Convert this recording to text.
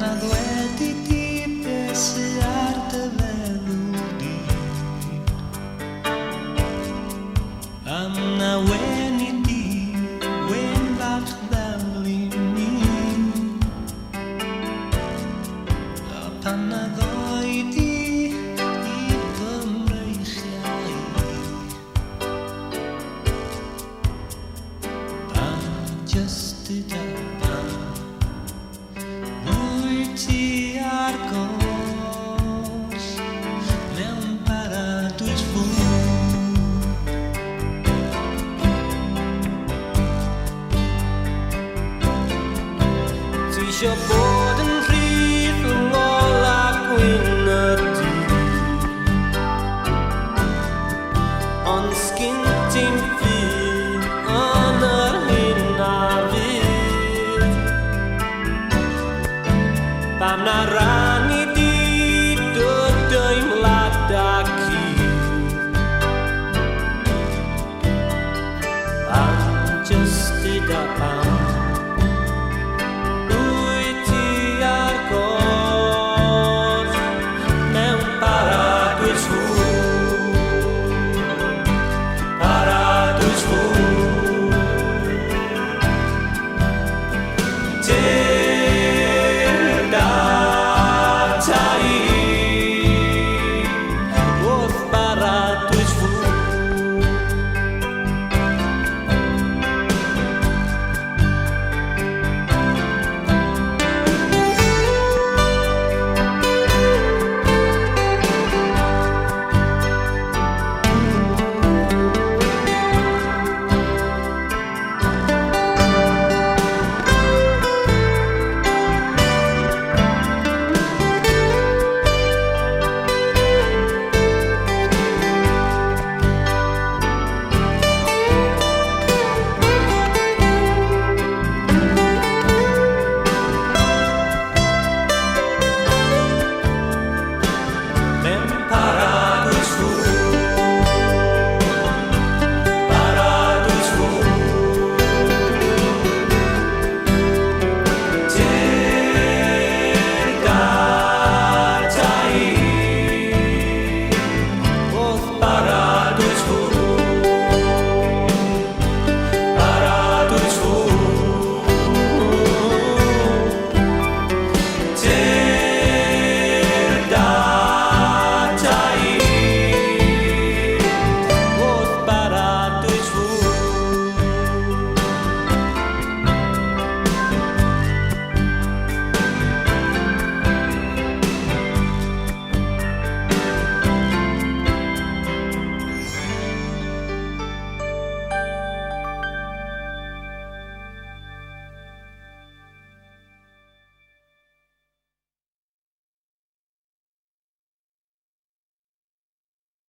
na ddwedi di be sy ar dy feddwl di? Pam na weni di, wen fach fel i mi? A pan na ddoi di i fy mreichiau i? Pam jyst duda pam wyt ti ar goll mewn paradwys fwyd? Ti isio bod yn rhydd yng ngola gwyn y dydd, ond sgin ti'm ffydd yn yr hyn a fydd. Pam na rannu di dy deimlad a cudd? Pam jyst duda pam wyt ti ar goll mewn paradwys fwyd, paradwys fwyd. Tyrd ata i.